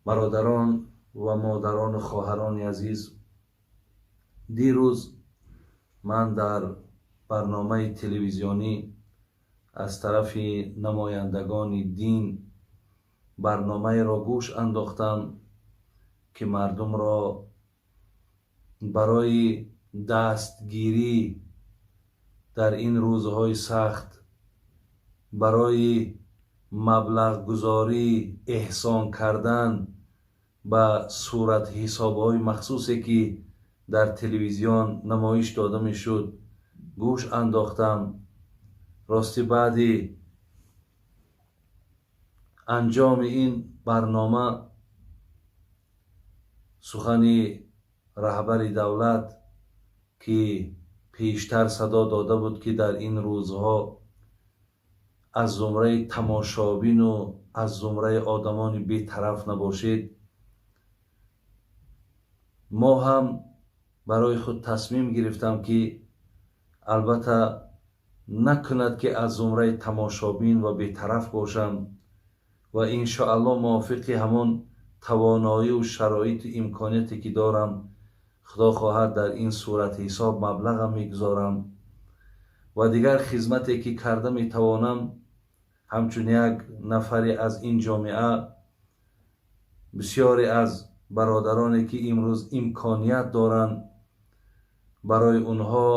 Бародарон ва модарону хоҳарони азиз, дирӯз ман дар барномаи телевизионӣ аз тарафи намояндагони дин барномаеро гӯш андохтам, ки мардумро барои дастгирӣ дар ин рӯзҳои сахт, барои маблағгузорӣ, эҳсон кардан ба суратҳисобҳои махсусе, ки дар телевизион намоиш дода мешуд, гӯш андохтам. Рости, баъди анҷоми ин барнома сухани раҳбари давлат, ки пештар садо дода буд, ки дар ин рӯзҳо аз зумраи тамошобину аз зумраи одамони бетараф набошед, мо ҳам барои худ тасмим гирифтам, ки албатта накунад, ки аз зумраи тамошобин ва бетараф бошам ва иншоалло мувофиқи ҳамон тавоноию шароиту имконияте, ки дорам, Худо хоҳад, дар ин суратҳисоб маблағам мегузорам ва дигар хизмате, ки карда метавонам, ҳамчун як нафаре аз ин ҷомеа. Бисёре аз бародароне, ки имрӯз имконият доранд, барои онҳо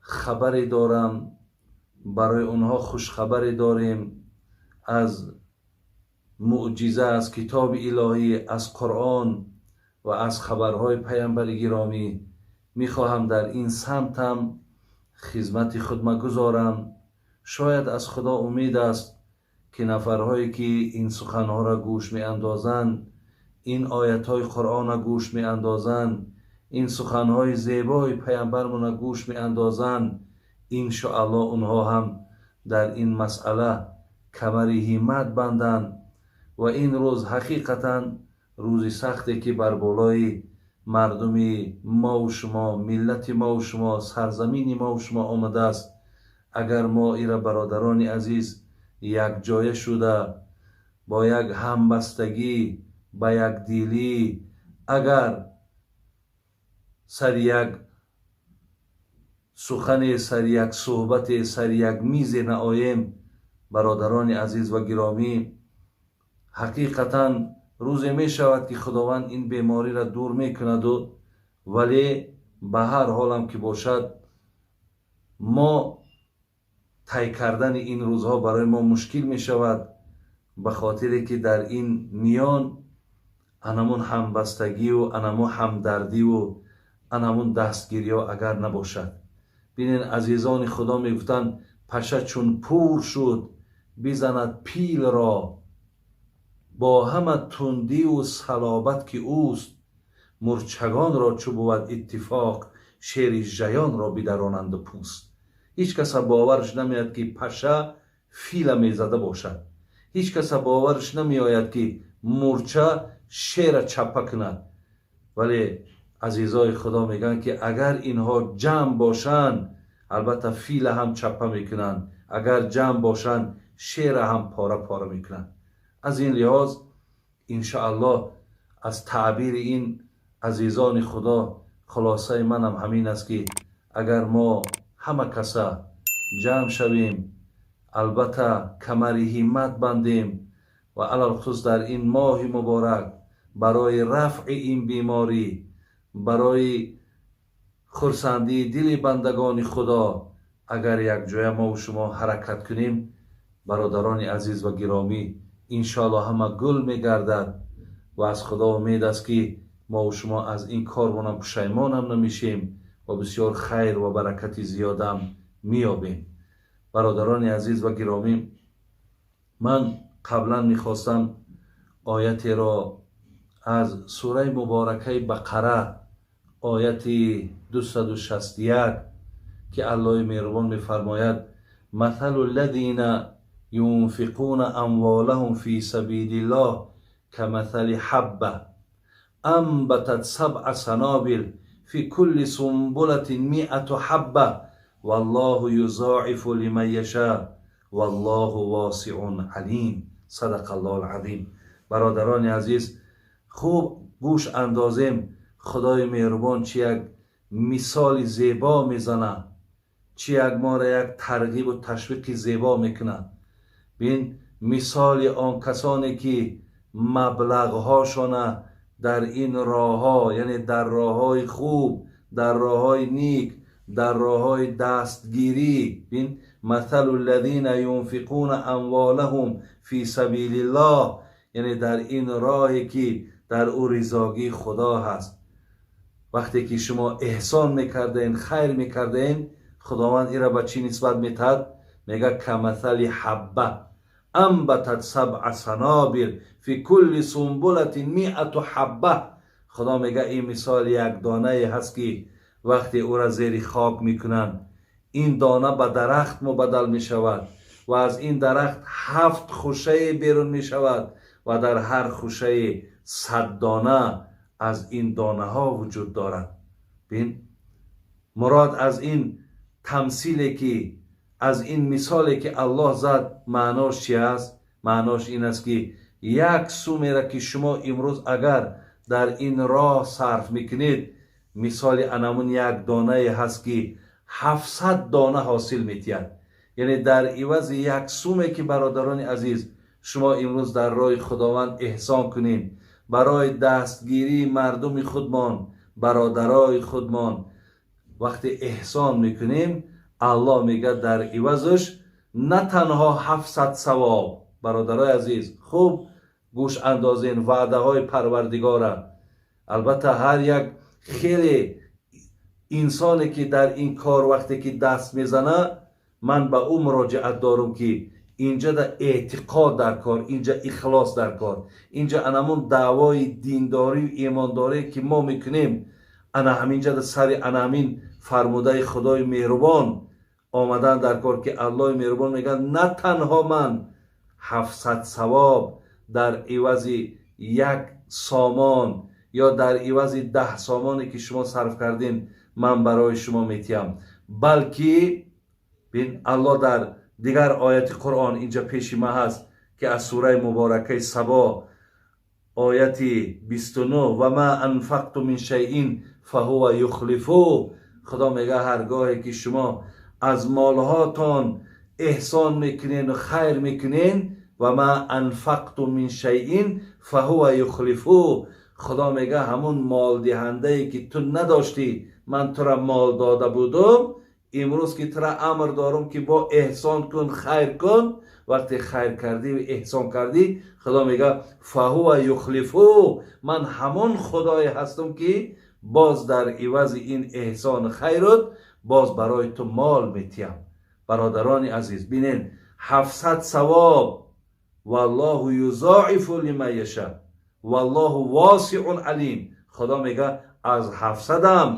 хабаре дорам, барои онҳо хушхабаре дорем аз мӯъҷиза, аз китоби илоҳӣ, аз Қуръон ва аз хабарҳои паямбари гиромӣ. Мехоҳам дар ин самтам хизмати худма гузорам. Шояд аз Худо умед аст, ки нафарҳое, ки ин суханҳоро гӯш меандозанд, ин оятҳои Қуръонро гӯш меандозанд, ин суханҳои зебои паямбармона гӯш меандозанд, иншоалло онҳо ҳам дар ин масъала камари ҳиммат банданд. Ва ин рӯз ҳақиқатан рӯзи сахте, ки бар болои мардуми мову шумо, миллати мову шумо, сарзамини мову шумо омадааст, агар мо ира, бародарони азиз, якҷоя шуда, бо як ҳамбастагӣ, ба якдилӣ, агар сари як сухане, сари як суҳбате, сари як мизе наоем, бародарони азиз ва гиромӣ, ҳақиқатан рӯзе мешавад, ки Худованд ин бемориро дур мекунаду, вале ба ҳар ҳолам ки бошад, мо тай кардани ин рӯзҳо барои мо мушкил мешавад, ба хотире ки дар ин миён анамун ҳамбастагию, анамун ҳамдардиву, анамун дастгириҳо агар набошад. Бинен, азизони Худо мегуфтанд: паша чун пур шуд, бизанад пилро, бо ҳама тундиву салобат, ки ӯст. Мурчагонро чӯ бувад иттифоқ, шери жаёнро бидаронанду пӯст. Ҳеҷ каса бовараш намеояд, ки паша фила мезада бошад. Ҳеҷ каса бовараш намеояд, ки мурча шера чаппа кунад. Вале азизои Худо мегӯянд, ки агар инҳо ҷамъ бошанд, албатта фила ҳам чаппа мекунанд, агар ҷамъ бошанд, шера ҳам пора пора мекунанд. Аз ин лиҳоз, иншоаллоҳ, аз таъбири ин азизони Худо хулосаи манам ҳамин аст, ки агар мо ҳама каса ҷамъ шавем, албатта камари ҳиммат бандем ва алалхусус дар ин моҳи муборак барои рафъи ин беморӣ, барои хурсандии дили бандагони Худо, агар якҷоя мову шумо ҳаракат кунем, бародарони азиз ва гиромӣ, иншоалло ҳама гул мегардад. Ва аз Худо умед аст, ки мову шумо аз ин кормонам пушаймонам намешем ва бисёр хайр ва баракати зиёдам меёбем. Бародарони азиз ва гиромӣ, ман қаблан мехостам оятеро аз сураи муборакаи Бақара, ояти 261, ки Аллоҳи меҳрубон мефармояд: مثل الذين ينفقون أموالهم في سبيل الله كمثل حبة أنبتت سبع سنابل في كل سنبلة 100 حبة والله يضاعف لمن يشاء والله واسع عليم. صدق الله العظيم. Бародарони азиз. Хуб гӯш андозем, Худои меҳрубон чӣ як мисоли зебо мезанад, чӣ як моро як тарғибу ташвиқи зебо мекунад. Бин, мисоли он касоне ки маблағҳошона дар ин роҳҳо, яъне дар роҳҳои хуб, дар роҳҳои ник, дар роҳҳои дастгирӣ. Бин, مثل الذين ينفقون أموالهم في سبيل الله, яъне дар ин роҳе ки дар ӯ ризогии Худо ҳаст. Вақте ки шумо эҳсон мекардаен, хайр мекардаен, Худованд инра ба чӣ нисбат метаҳад? Мега: كمثل حبة أنبتت سبع سنابل في كل سنبلة مائة حبة. Худо мега, ин мисоли як донае ҳаст, ки вақте ӯра зери хок мекунанд, ин дона ба дарахт мубаддал мешавад ва аз ин дарахт ҳафт хушае берун мешавад ва дар ҳар хушае 100 дона аз ин донаҳо вуҷуд дорад. Бин, мурод аз ин тамсиле ки, аз ин мисоле ки Аллоҳ зад, маънош чи аст? Маънош ин аст, ки як сумера ки шумо имрӯз агар дар ин роҳ сарф мекунед, мисоли анамун як донае ҳаст, ки 700 дона ҳосил метиҳад. Яъне дар ивази як суме ки, бародарони азиз, шумо имрӯз дар роҳи Худованд эҳсон кунед, барои дастгирии мардуми худмон, бародарои худмон, вақте эҳсон мекунем, Аллоҳ мегӯяд, дар ивазаш на танҳо 700 савоб. Бародарои азиз, хуб гӯш андозен ваъдаҳои Парвардигора. Албатта, ҳар як хеле инсоне ки дар ин кор вақте ки даст мезана, ман ба ӯ муроҷиат дорам, ки инҷа да эътиқод дар кор, инҷа ихлос дар кор, инҷа анамун даъвои диндорию имондорие ки мо мекунем, ана ҳаминҷа да сари ана ҳамин фармудаи Худои меҳрубон омадан дар кор, ки Аллоҳи меҳрубон мегӯяд: на танҳо ман 700 савоб дар ивази як сомон ё дар ивази 10 сомоне ки шумо сарф кардем, ман барои шумо метиҳам, балки бин, Аллоҳ дар дигар ояти Қуръон, инҷа пеши ман ҳаст, ки аз сураи муборакаи Сабо, ояти 29: وما أنفقتم من شيء فهو يخلفه. Худо мега, ҳаргоҳе ки шумо аз молҳотон эҳсон мекунен, хайр мекунен, وما أنفقتم من شيء فهو يخلفه, Худо мега, ҳамун молдиҳандае ки ту надоштӣ, ман тура мол дода будум, имрӯз ки тура амр дорум, ки бо эҳсон кун, хайр кун, вақте хайр кардӣ, эҳсон кардӣ, Худо мега: فهو يخلفه, ман ҳамон Худое ҳастам, ки боз дар ивази ин эҳсону хайрут боз барои ту мол метиҳам. Бародарони азиз, бинен, 700 савоб. والله يضاعف لمن يشاء والله واسع عليم. Худо мега, аз 700-ам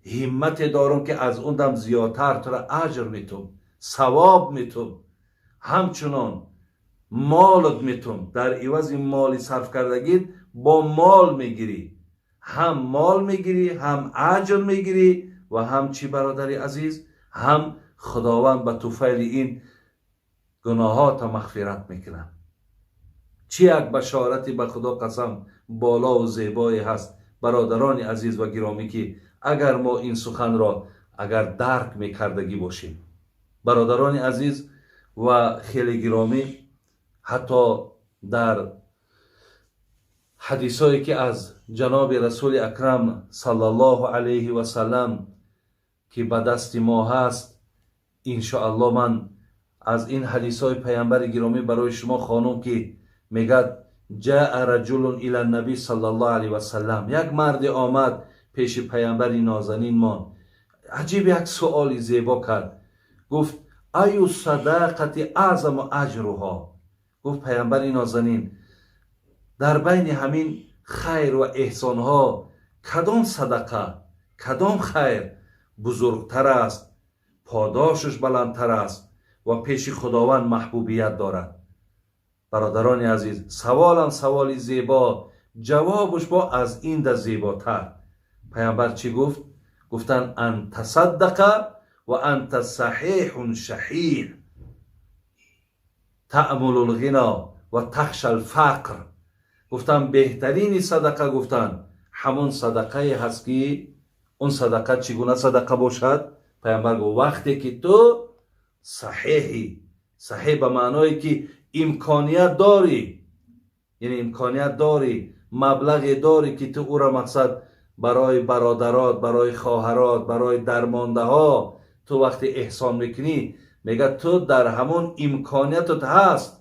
ҳиммате дорам, ки аз он дам зиёдтар тура аҷр метум, савоб метум, ҳамчунон молот метум. Дар ивази моли сарфкардагит бо мол мегирӣ, ҳам мол мегирӣ, ҳам аҷр мегирӣ ва ҳам чӣ, бародари азиз, ҳам Худованд ба туфайли ин гуноҳота мағфират мекунад. Чӣ як башорати, ба Худо қасам, болову зебое ҳаст, бародарони азиз ва гиромӣ, ки агар мо ин суханро агар дарк мекардагӣ бошем. Бародарони азиз ва хеле гиромӣ, ҳатто дар ҳадисое ки аз ҷаноби Расули Акрам саллаллоҳу алайҳи васалам ки ба дасти мо ҳаст, иншоаллоҳ, ман аз ин ҳадисҳои паямбари гиромӣ барои шумо хонум, ки мегӯяд: جاء رجل إلى النبي صلى الله عليه وسلم. Як марде омад пеши паямбари нозанинмон. Аҷиб як суоли зебо кард, гуфт: أي الصدقة أعظم أجرها? Гуфт: паямбари нозанин, дар байни ҳамин хайр ва эҳсонҳо кадом садақа, кадом хайр бузургтар аст, подошаш баландтар аст ва пеши Худованд маҳбубият дорад? Бародарони азиз, саволам саволи зебо, ҷавобуш бо аз инда зеботар. Паямбар чӣ гуфт? Гуфтанд: أن تصدق وأنت صحيح شحيح تأمل الغنى وتخشى الفقر. Гуфтан, беҳтарини садақа, гуфтан, ҳамон садақае ҳаст, ки он садақа чӣ гуна садақа бошад? Пайғамбар гуфт: вақте ки ту саҳеҳӣ, саҳеҳ ба маъное ки имконият дорӣ, яъне имконият дорӣ, маблағе дорӣ, ки ту ӯро мақсад барои бародарот, барои хоҳарот, барои дармондаҳо ту вақте эҳсон мекунӣ, мегӯяд, ту дар ҳамон имкониятат ҳаст,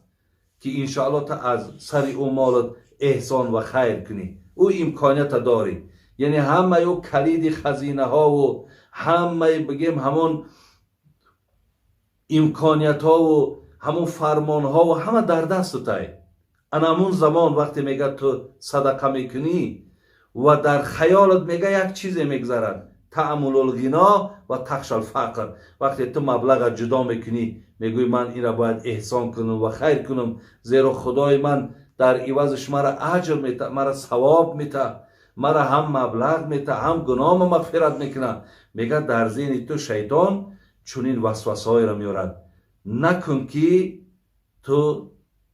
ки иншоалло ту аз сари ӯ молат эҳсон ва хайр кунӣ, ӯ имконията дорӣ. Яъне ҳамаи ӯ калиди хазинаҳову ҳамаи, бигем, ҳамон имкониятҳову ҳамон фармонҳову ҳама дар дастутай. Ана ҳамун замон вақте, мегӯяд, ту садақа мекунӣ ва дар хаёлат, мега, як чизе мегзарад: تأمل الغنى وتخشى الفقر. Вақте ту маблаға ҷудо мекунӣ, мегӯӣ: ман инра бояд эҳсон кунам ва хайр кунам, зеро Худои ман дар ивазаш мара аҷр мета, мара савоб мета, мара ҳам маблағ мета, ҳам гуноҳма мағфират мекунад. Мега, дар зеҳни ту шайтон чунин васвасаҳоеро меорад: накун, ки ту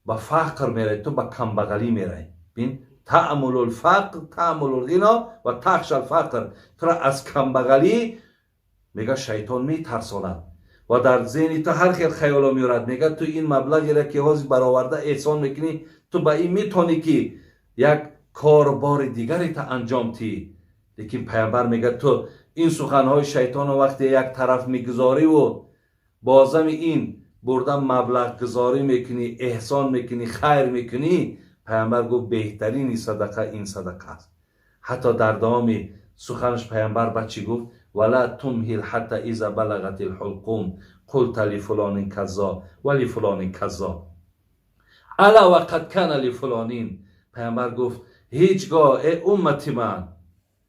ба фақр меравӣ, ту ба камбағалӣ меравӣ. Бин, تأمل الفقر، تأمل الغنى وتخشى الفقر. Тура аз камбағалӣ, мега, шайтон метарсонад ва дар зеҳни ту ҳар хел хаёло меорад. Мега, ту ин маблағеро, ки ҳозир бароварда эҳсон мекунӣ, ту ба ин метавонӣ, ки як корбори дигаре та анҷом тӣ. Лекин пайғамбар мега, ту ин суханҳои шайтонро вақте як тараф мегузориву бозами ин бурда маблағгузорӣ мекунӣ, эҳсон мекунӣ, хайр мекунӣ, пайғамбар гуфт, беҳтарини садақа ин садақа аст. Ҳатто дар давоми суханаш пайғамбар ба чӣ гуфт? ولا تمهل حتى إذا بلغت الحلقوم قلت لفلان كذا ولفلان كذا ألا وقد كان لفلان. Пайғамбар гуфт: ҳеҷ гоҳ, э уммати ман,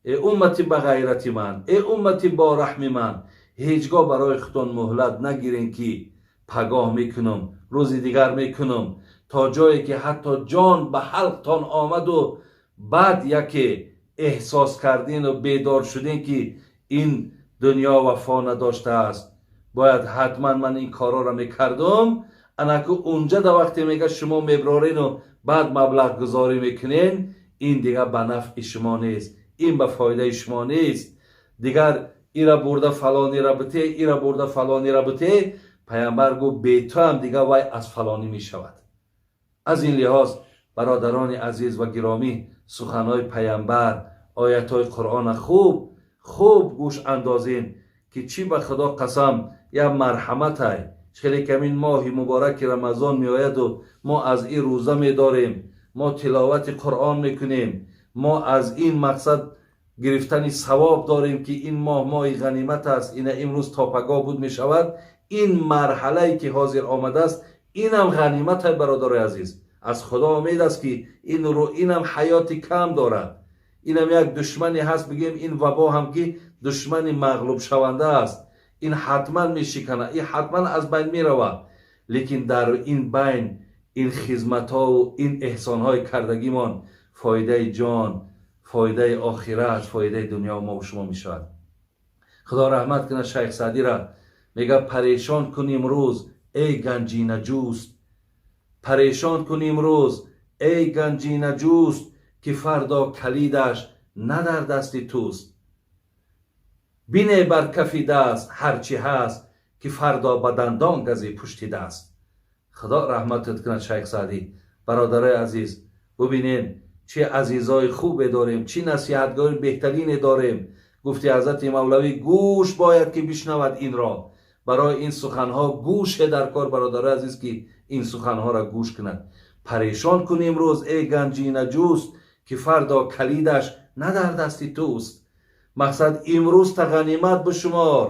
э уммати ба ғайрати ман, э уммати бо раҳми ман, ҳеҷ гоҳ барои худтон муҳлат нагирен, ки пагоҳ мекунам, рӯзи дигар мекунам, то ҷое ки ҳатто ҷон ба ҳалқтон омаду баъд яке эҳсос кардину бедор шудем, ки ин дунё вафо надоштааст, бояд ҳатман ман ин корҳоро мекардум. Анаку унҷа да вақте, мега, шумо меброрену баъд маблағгузорӣ мекунен, ин дигар ба нафъи шумо нест, ин ба фоидаи шумо нест. Дигар ира бурда фалонира бите, ира бурда фалонира бите. Пайғамбар гуфт, бетуам дигар вай аз фалонӣ мешавад. Аз ин лиҳоз, бародарони азиз ва гиромӣ, суханҳои пайғамбар, оятҳои Қуръона хуб хуб гӯш андозем, ки чӣ, ба Худо қасам, як марҳаматай. Хеле камин моҳи мубораки Рамазон меояду мо аз ин рӯза медорем, мо тиловати Қуръон мекунем, мо аз ин мақсад гирифтани савоб дорем, ки ин моҳ моҳи ғанимат аст. Ина имрӯз то пагоҳ буд мешавад. Ин марҳалае, ки ҳозир омадааст, инам ғаниматай, бародарои азиз. Аз Худо умед аст, ки инро, инам ҳаёти кам дорад, инам як душмане ҳаст, бигем, ин вабо ҳам, ки душмани мағлубшаванда аст, ин ҳатман мешиканад, ин ҳатман аз байн меравад. Лекин дар ин байн ин хизматҳову ин эҳсонҳои кардагимон фоидаи ҷон, фоидаи охират, фоидаи дунё мо шумо мешавад. Худо раҳмат кунад Шайх Саъдира. Мега: парешон кун имрӯз, эй ганҷинаҷӯст, парешон кун имрӯз, эй ганҷинаҷӯст, ки фардо калидаш на дар дасти туст. Бине бар кафи даст ҳар чӣ ҳаст, ки фардо ба дандон газӣ пушти даст. Худо раҳматат кунад, Шайх Саъдӣ. Бародарои азиз, бубинем, чӣ азизои хубе дорем, чӣ насиҳатгори беҳтарине дорем. Гуфти ҳазрати Мавлавӣ: гӯш бояд, ки бишнавад инро. Барои ин суханҳо гӯше дар кор, бародарои азиз, ки ин суханҳоро гӯш кунад. Парешон кун имрӯз, эй ганҷинаҷӯст, ки фардо калидаш на дар дасти туст. Мақсад, имрӯз та ғанимат бишумор,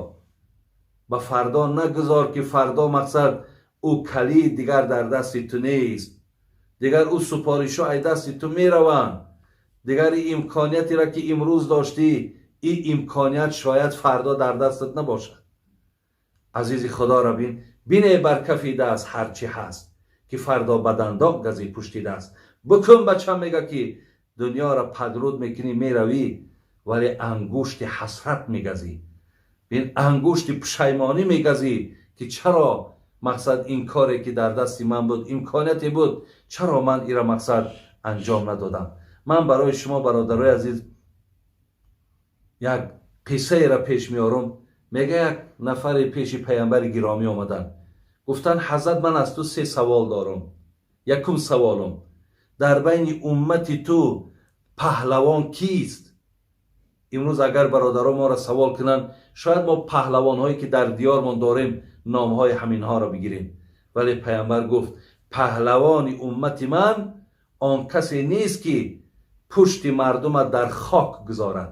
ба фардо нагузор, ки фардо, мақсад, ӯ калид дигар дар дасти ту нест, дигар ӯ супоришҳо ай дасти ту мераванд, дигар имкониятеро, ки имрӯз доштӣ, ин имконият шояд фардо дар дастат набошад. Азизи Худоро бин, бине бар кафи даст ҳар чӣ ҳаст, ки фардо ба дандон газӣ пушти даст. Бикун, бачам, мега, ки дунёро падруд мекунӣ, меравӣ, вале ангушти ҳасрат мегазӣ, бин, ангушти пушаймонӣ мегазӣ, ки чаро, мақсад, ин коре, ки дар дасти ман буд, имконияте буд, чаро ман ира, мақсад, анҷом надодам. Ман барои шумо, бародарои азиз, як қиссаеро пеш меорам. Мега, як нафаре пеши паямбари гиромӣ омаданд, гуфтанд: «Ҳазрат, ман аз ту се савол дорам. Якум саволум: дар байни уммати ту паҳлавон кист?» Имрӯз агар бародаро моро савол кунанд, шояд мо паҳлавонҳое ки дар диёрмон дорем, номҳои ҳаминҳоро бигирем. Вале паямбар гуфт: «Паҳлавони уммати ман он касе нест, ки пушти мардума дар хок гузорад»,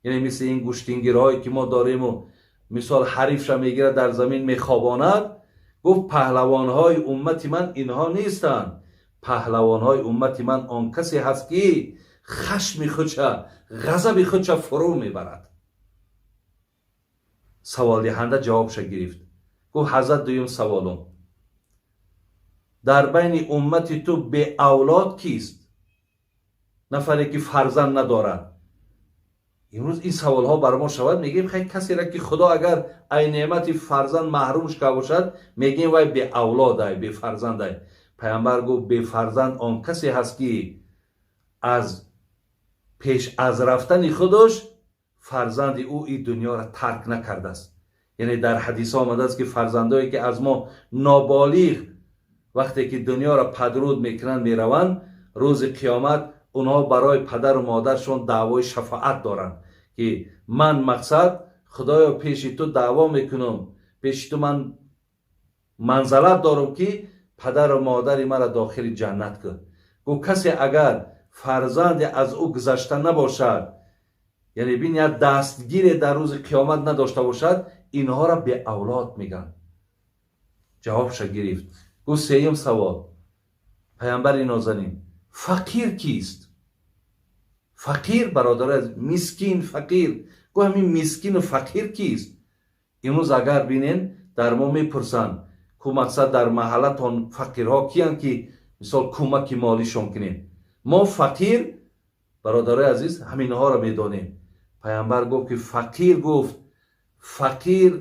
яъне мисли ин гӯштингирҳое ки мо дорему, мисол, ҳарифша мегирад, дар замин мехобонад. Гуфт: «Паҳлавонҳои уммати ман инҳо нестанд. Паҳлавонҳои уммати ман он касе ҳаст, ки хашми худша, ғазаби худша фурӯ мебарад». Саволдиҳанда ҷавобша гирифт. Гуфт: «Ҳазрат, дуюм саволум: дар байни уммати ту беавлод кист, нафаре ки фарзанд надорад?» Имрӯз ин саволҳо бар мо шавад, мегӯем: хай, касеро ки Худо агар ай неъмати фарзанд маҳрумш карда бошад, мегӯем вай беавлодай, бефарзандай. Пайғамбар гуфт: «Бефарзанд он касе ҳаст, ки аз пеш аз рафтани худаш фарзанди ӯ ин дунёро тарк накардааст». Яъне дар ҳадисҳо омадааст, ки фарзандое ки аз мо ноболиғ вақте ки дунёро падруд мекунанд, мераванд, рӯзи қиёмат онҳо барои падару модаршон даъвои шафоат доранд, ки ман, мақсад, Худоё, пеши ту даъво мекунам, пеши ту ман манзалат дорам, ки падару модари маро дохили ҷаннат кун. Гуфт: касе агар фарзанде аз ӯ гузашта набошад, яъне бин, як дастгире дар рӯзи қиёмат надошта бошад, инҳоро беавлод мегӯянд. Ҷавобша гирифт. Гуфт: сеюм савол, паямбари нозанин, фақир кист? Фақир, бародари, мискин, фақир. Гуфт: ҳамин мискину фақир кист? Имрӯз агар бинен, дар мо мепурсанд ку, мақсад, дар маҳаллатон фақирҳо киянд, ки мисол кӯмаки молишон кунем. Мо фақир, бародарои азиз, ҳаминҳоро медонем. Пайғамбар гуфт, ки фақир, гуфт, фақир,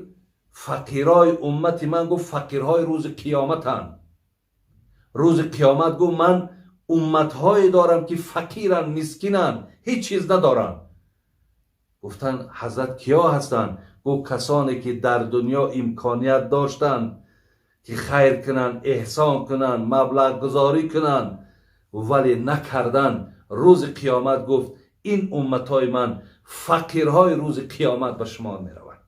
фақирои уммати ман, гуфт, фақирҳои рӯзи қиёматанд. Рӯзи қиёмат, гуфт, ман умматҳое дорам, ки фақиранд, мискинанд, ҳеҷ чиз надоранд. Гуфтанд: «Ҳазрат, киё ҳастанд?» Гуфт: касоне ки дар дунё имконият доштанд, ки хайр кунанд, эҳсон кунанд, маблағгузорӣ кунанд, вале накарданд. Рӯзи қиёмат, гуфт, ин умматҳои ман фақирҳои рӯзи қиёмат ба шумор мераванд.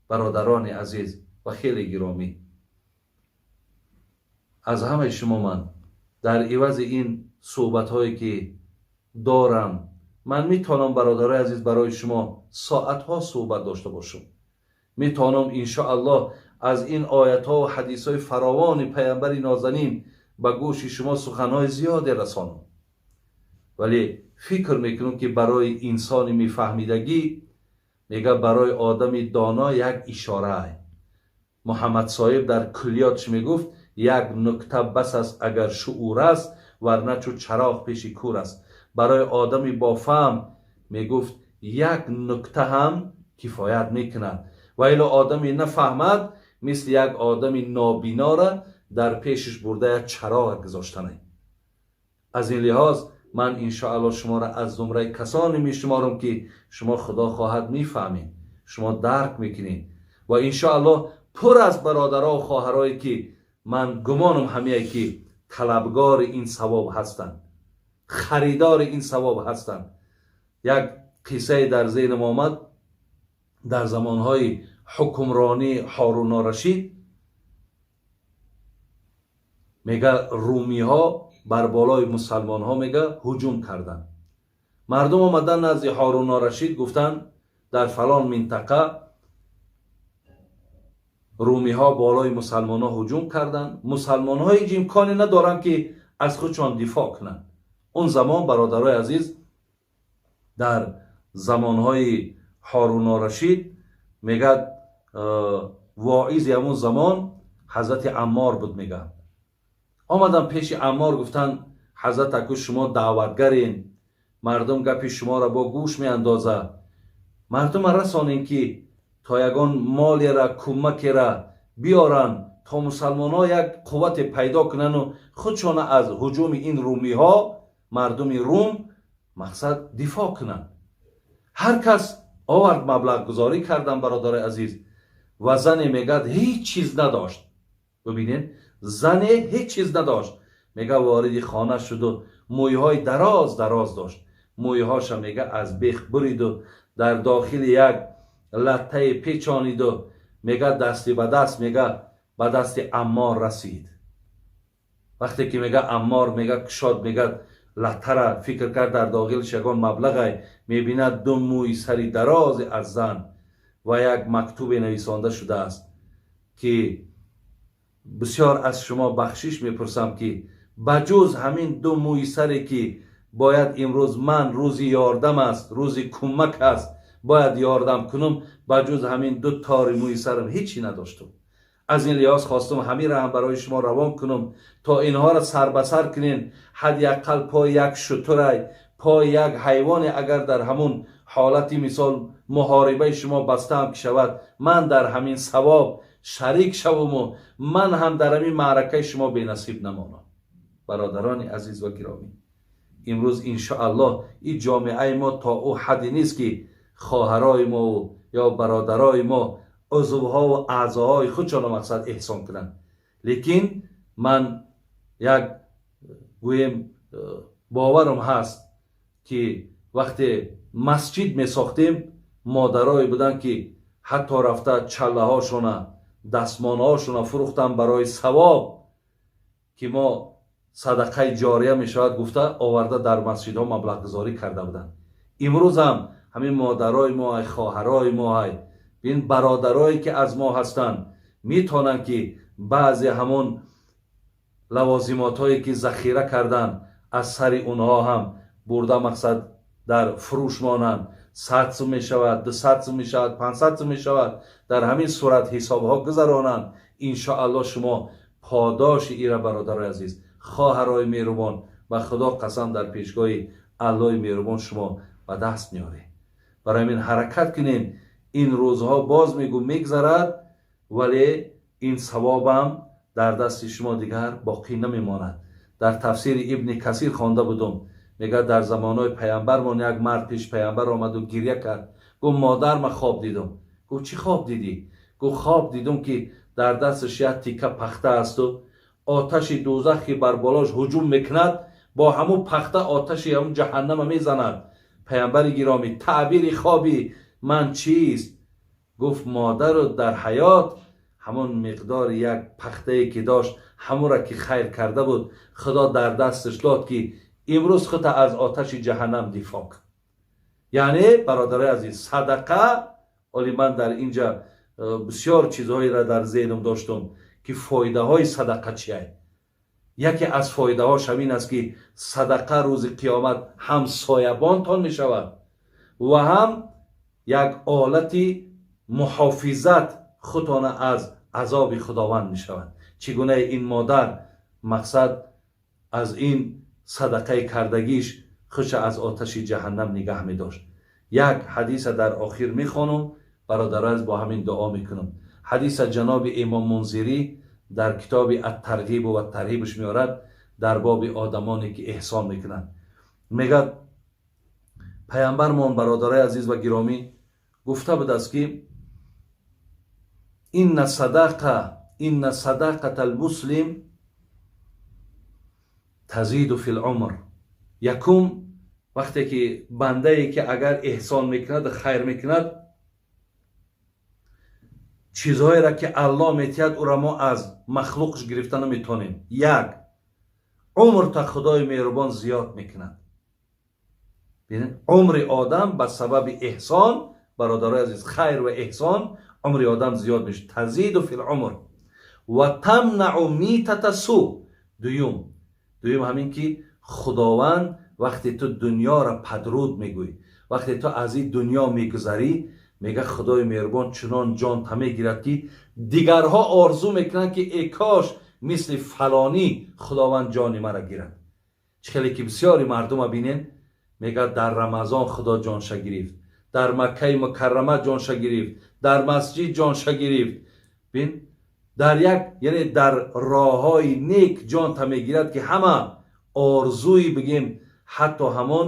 Бародарони азиз ва хеле гиромӣ, аз ҳамаи шумо ман дар ивази ин суҳбатҳое ки дорам, ман метавонам, бародарои азиз, барои шумо соатҳо суҳбат дошта бошам. Метавонам, иншоаллоҳ, аз ин оятҳо ва ҳадисҳои фаровони паямбари нозанин ба гӯши шумо суханҳои зиёде расонам, вале фикр мекунам, ки барои инсони мефаҳмидагӣ, мега, барои одами доно як ишора. Муҳаммад Соҳиб дар куллиётш мегуфт: «Як нукта бас аст, агар шуур аст, варна чу чароғ пеши кур аст». Барои одами бофаҳм, мегуфт, як нукта ҳам кифоят мекунад, ва ило одами нафаҳмад, мисли як одами нобинора дар пешиш бурда як чароғ гузоштанай. Аз ин лиҳоз ман иншоалло шуморо аз зумраи касоне мешуморам, ки шумо, Худо хоҳад, мефаҳмед, шумо дарк мекунед ва иншоалло пур аз бародаро хоҳарое, ки ман гумонам ҳамее, ки талабгори ин савоб ҳастанд, харидори ин савоб ҳастанд. Як қиссае дар зеҳнам омад. Дар замонҳои ҳукмронии Ҳоруно Рашид, мега, румиҳо бар болои мусалмонҳо, мега, ҳуҷум карданд. Мардум омадан назди Ҳоруно Рашид, гуфтанд: «Дар фалон минтақа румиҳо болои мусалмонҳо ҳуҷум карданд, мусалмонҳо ҳеҷ имконе надоранд, ки аз худшон дифоъ кунанд». Он замон, бародарои азиз, дар замонҳои Ҳоруно Рашид, мегӯяд, воизи ҳамун замон ҳазрати Аммор буд. Мегӯяд, омаданд пеши Аммор, гуфтанд: «Ҳазрат, аку шумо даъватгарен, мардум гапи шуморо бо гӯш меандозад, мардума расонем, ки то ягон молера, кӯмакера биёранд, то мусалмонҳо як қуввате пайдо кунанду худшона аз ҳуҷуми ин румиҳо Мардуми Рум мақсад дифоъ кунанд. Ҳар кас овард, маблағгузорӣ кардан, бародари азиз. Ва зане, мегӯяд, ҳеҷ чиз надошт. Бибинед, зане ҳеҷ чиз надошт, мега, вориди хона шуду мӯйҳои дароз дароз дошт. Мӯйҳоша, мега, аз бех буриду дар дохили як латтае печониду, мега, дасти ба даст, мега, ба дасти Аммор расид. Вақте ки, мега, Аммор, мега, кушод, мега, латтара, фикр кард, дар дохилш ягон маблағай мебинад, ду мӯи сари дарози аз зан ва як мактубе нависонда шудааст, ки бисёр аз шумо бахшиш мепурсам, ки ба ҷуз ҳамин ду мӯи саре, ки бояд имрӯз ман, рӯзи ёрдам аст, рӯзи кӯмак аст, бояд ёрдам кунам, ба ҷуз ҳамин ду тори мӯи сарам ҳечи надоштум. Аз ин лиҳоз хостум ҳаминро ҳам барои шумо равон кунам, то инҳоро сар ба сар кунен. Ҳадди ақал пои як шутурай, пои як ҳайвоне агар дар ҳамун ҳолати, мисол, муҳорибаи шумо бастаам ки шавад, ман дар ҳамин савоб шарик шавуму ман ҳам дар ҳамин маъракаи шумо бенасиб намонам. Бародарони азиз ва гиромӣ, имрӯз, иншоаллоҳ, ин ҷомеаи мо то ӯ ҳадде нест, ки хоҳарои мо ё бародарои мо узвҳову аъзоҳои худшонро, мақсад, эҳсон кунанд. Лекин ман як гӯем боварам ҳаст, ки вақте масҷид месохтем, модарое буданд, ки ҳатто рафта чаллаҳошона, дастмонҳошона фурӯхтан барои савоб, ки мо садақаи ҷория мешавад гуфта, оварда дар масҷидҳо маблағгузорӣ карда буданд. Имрӯзам ҳамин модарои мо ай, хоҳарои мо ай, ин бародарое, ки аз мо ҳастанд, метавонанд, ки баъзе ҳамон лавозимотҳое, ки захира карданд, аз сари онҳо ҳам бурда, мақсад, дар фурӯш монанд. 100 сум мешавад, 200 сум мешавад, 500 сум мешавад, дар ҳамин сурат ҳисобҳо гузаронанд. Иншоаллоҳ, шумо подоши ира, бародарои азиз, хоҳарои меҳрубон, ба Худо қасам, дар пешгоҳи Аллоҳи меҳрубон шумо ба даст меоред. Барои ҳамин ҳаракат кунем. Ин рӯзҳо, боз мегӯ, мегзарад, вале ин савобам дар дасти шумо дигар боқӣ намемонад. Дар тафсири Ибни Касир хонда будум, мегӯяд, дар замонҳои паямбармон як мард пеш паямбар омаду гиря кард, гуфт: «Модарма хоб дидум». Гуфт: «Чӣ хоб дидӣ?» Гуфт: «Хоб дидум, ки дар дасташ як тика пахта асту оташи дӯзах, ки бар болош ҳуҷум мекунад, бо ҳамун пахта оташи ҳамун ҷаҳаннама мезанад. Паямбари гиромӣ, таъбири хоби ман чист?» Гуфт: «Модару дар ҳаёт ҳамон миқдори як пахтае, ки дошт, ҳамонра ки хайр карда буд, Худо дар дасташ дод, ки имрӯз худта аз оташи ҷаҳаннам дифоъ кун». Яъне, бародарои азиз, садақа. Оли ман дар инҷа бисёр чизҳоеро дар зеҳнам доштум, ки фоидаҳои садақа чия. Яке аз фоидаҳош ҳамин аст, ки садақа рӯзи қиёмат ҳам соябонтон мешавад ва ҳам як олати муҳофизат худтона аз азоби Худованд мешавад. Чӣ гуна ин модар, мақсад, аз ин садақаи кардагиш худша аз оташи ҷаҳаннам нигаҳ медошт. Як ҳадиса дар охир мехонум, бародараз, бо ҳамин дуо мекунам. Ҳадиса ҷаноби Имом Мунзирӣ дар китоби Ат-Тарғибу ва Тарҳибаш меорад, дар боби одамоне, ки эҳсон мекунанд. Мегӯяд паямбармон, бародарои азиз ва гиромӣ, гуфта будааст, ки инна садақа, инна садақата алмуслим тазиду фил умр. Якум, вақте ки бандае, ки агар эҳсон мекунад, хайр мекунад, чизҳоеро, ки Аллоҳ метиҳад, ӯро мо аз махлуқш гирифта наметонем. Як умрта Худои меҳрубон зиёд мекунад. Умри одам ба сабаби эҳсон, бародарои азиз, хайр ва эҳсон, умри одам зиёд мешавад. Тазиду фил умр ва тамнау митата су. Дуюм ҳамин, ки Худованд вақте ту дунёро падруд мегӯӣ, вақте ту аз ин дунё мегузарӣ, мега, Худои меҳрубон чунон ҷонта мегирад, ки дигарҳо орзу мекунанд, ки э кош мисли фалонӣ Худованд ҷони мара гирад. Чӣ хеле ки бисёри мардума бинен, мегӯяд, дар Рамазон Худо ҷонша гирифт, дар Маккаи Мукаррама ҷонша гирифт, дар масҷид ҷонша гирифт. Бин, дар як, яъне дар роҳҳои нек ҷонта мегирад, ки ҳама орзуи бигем. ҳатто ҳамон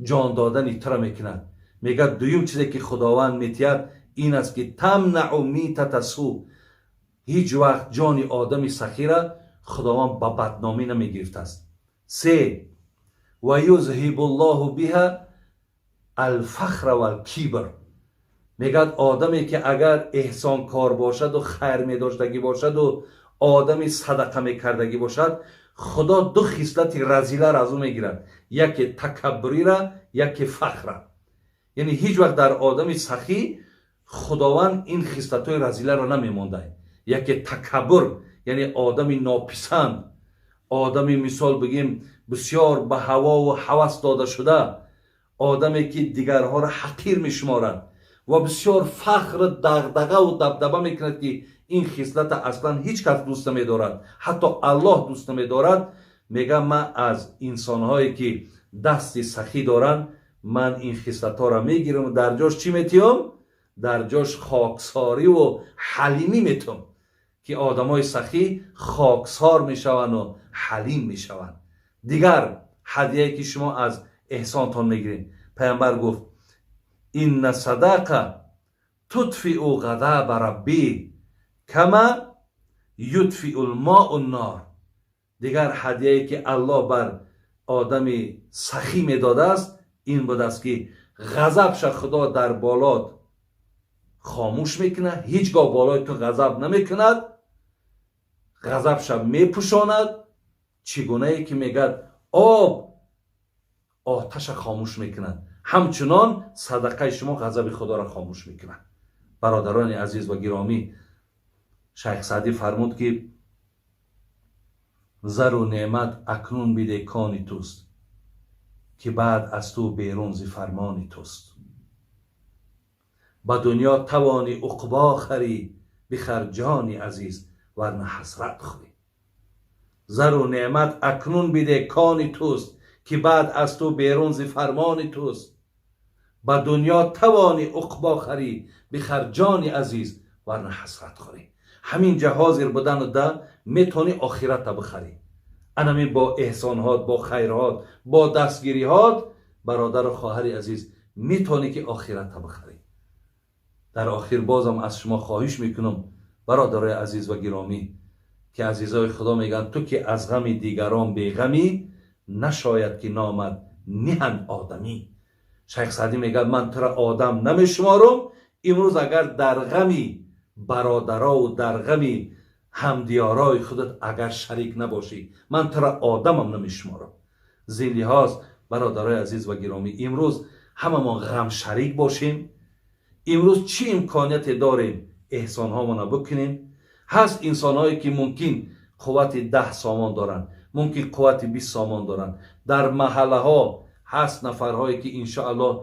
ҷон додани тура мекунад. Мегӯяд, дуюм чизе ки Худованд метиҳад ин аст, ки тамнау митата су, ҳеҷ вақт ҷони одами сахира Худованд ба бадномӣ намегирифтааст. Се, ва юзҳибу ллоҳу биҳа алфахра валкибр. Мегӯяд, одаме ки агар эҳсонкор бошаду хайр медоштагӣ бошаду одами садақа мекардагӣ бошад, Худо ду хислати разиларо аз ӯ мегирад: яке такаббурира, яке фахра. Яъне ҳеҷ вақт дар одами сахӣ Худованд ин хислатҳои разиларо намемонда. Яке такаббур, яъне одами нописанд, одами, мисол бигем, бисёр ба ҳавову ҳавас дода шуда, одаме ки дигарҳоро ҳақир мешуморад ва бисёр фахру дағдағаву дабдаба мекунад, ки ин хислата аслан ҳеҷ кас дӯст намедорад, ҳатто Аллоҳ дӯст намедорад. Мегӯям, ман аз инсонҳое ки дасти сахӣ доранд, ман ин хислатҳоро мегирам, дар ҷош чӣ метиҳам? Дар ҷош хоксориву ҳалимӣ метиҳам, ки одамои сахӣ хоксор мешаванду ҳалим мешаванд. Дигар ҳадияе ки шумо аз эҳсонтон мегиред, Пайғамбар гуфт: инна садақа тутфиу ғадаба раббӣ кама ютфиу лмоу ннор. Дигар ҳадияе ки Аллоҳ бар одами сахӣ медодааст ин будааст, ки ғазабша Худо дар болот хомӯш мекунад, ҳеҷ гоҳ болои ту ғазаб намекунад, ғазабша мепӯшонад, чӣ гунае ки мегӯяд об оташа хомӯш мекунад, ҳамчунон садақаи шумо ғазаби Худоро хомӯш мекунад. Бародарони азиз ва гиромӣ, Шайх Саъдӣ фармуд, ки зару неъмат акнун биде, кони туст, ки баъд аз ту берун зи фармони туст. Ба дунё тавонӣ уқбо харӣ, бихар, ҷони азиз, варна ҳасрат хӯрӣ. Зару неъмат акнун биде, кони туст, ки баъд аз ту берун зи фармони туст. Ба дунё тавонӣ уқбо харӣ, бихар, ҷони азиз, варна ҳасрат хӯрӣ. Ҳамин ҷа ҳозир будану да метавонӣ охирата бихарӣ, анамин бо эҳсонҳот, бо хайрҳот, бо дастгириҳот. Бародару хоҳари азиз, метавонӣ ки охирата бихарӣ. Дар охир бозам аз шумо хоҳиш мекунам, бародарои азиз ва гиромӣ, ки азизои Худо мегӯянд: ту ки аз ғами дигарон беғамӣ, нашояд ки номат ниҳанд одамӣ. Шайх Саъдӣ мегӯяд: ман тура одам намешуморам имрӯз, агар дар ғами бародарову дар ғами ҳамдиёрои худат агар шарик набошӣ, ман тура одамам намешуморам. Зин лиҳоз, бародарои азиз ва гиромӣ, имрӯз ҳамамон ғамшарик бошем. Имрӯз чӣ имконияте дорем, эҳсонҳомона бикунем. Ҳаст инсонҳое ки мумкин қуввати 10 сомон доранд, мумкин қуввати 20 сомон доранд. Дар маҳаллаҳо ҳаст нафарҳое ки, иншоаллоҳ,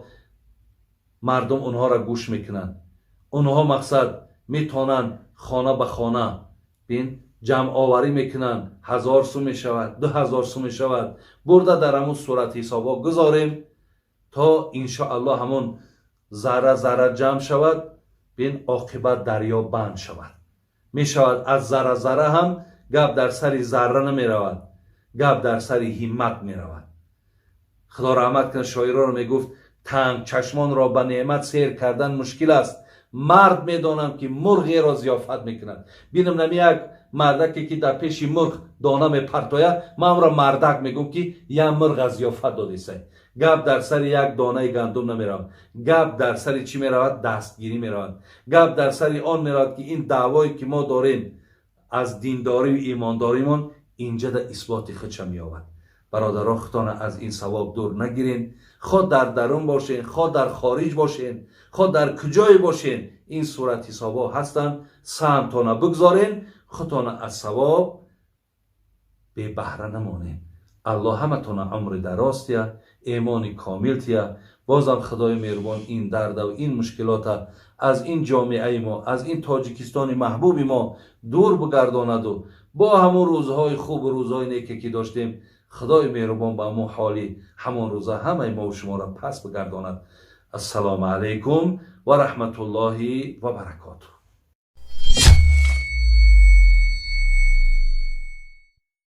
мардум онҳоро гӯш мекунанд. Онҳо, мақсад, метавонанд хона ба хона бин ҷамъоварӣ мекунанд, 1000 сум мешавад, 2000 сум мешавад, бурда дар ҳамун суратҳисобҳо гузорем, то иншоаллоҳ ҳамун зарра зарра ҷамъ шавад, бин, оқибат дарё банд шавад, мешавад. Аз зарра зарра ҳам гап дар сари зарра намеравад, гап дар сари ҳиммат меравад. Худо раҳмат кунад шоироро, мегуфт: тангчашмонро ба неъмат сер кардан мушкил аст, мард медонам, ки мурғеро зиёфат мекунад. Бинам, нами як мардаке ки дар пеши мурғ дона мепартояд, ман ӯро мардак мегӯм, ки як мурға зиёфат додисай. Гап дар сари як донаи гандум намеравад, гап дар сари чӣ меравад? Дастгирӣ меравад. Гап дар сари он меравад, ки ин даъвое ки мо дорем аз диндорию имондоримон инҷада исботи худша меёбад. Бародаро, худтона аз ин савоб дур нагирен. Хо дар дарун бошен, хо дар хориҷ бошен, хо дар куҷое бошен, ин суратҳисобҳо ҳастанд, саҳмтона бигзорен, худтона аз савоб бебаҳра намонен. Аллоҳ ҳаматона умри дароз тия, эмони комил тия. Бозам Худои меҳрубон ин дардаву ин мушкилота аз ин ҷомеаи мо, аз ин Тоҷикистони маҳбуби мо дур бигардонаду бо ҳамон рӯзҳои хубу рӯзҳои неке ки доштем, Худои меҳрубон ба ҳамон ҳоли ҳамон рӯза ҳамаи мову шуморо пас бигардонад. Ассалому алайкум ва раҳматуллоҳи ва баракотуҳ.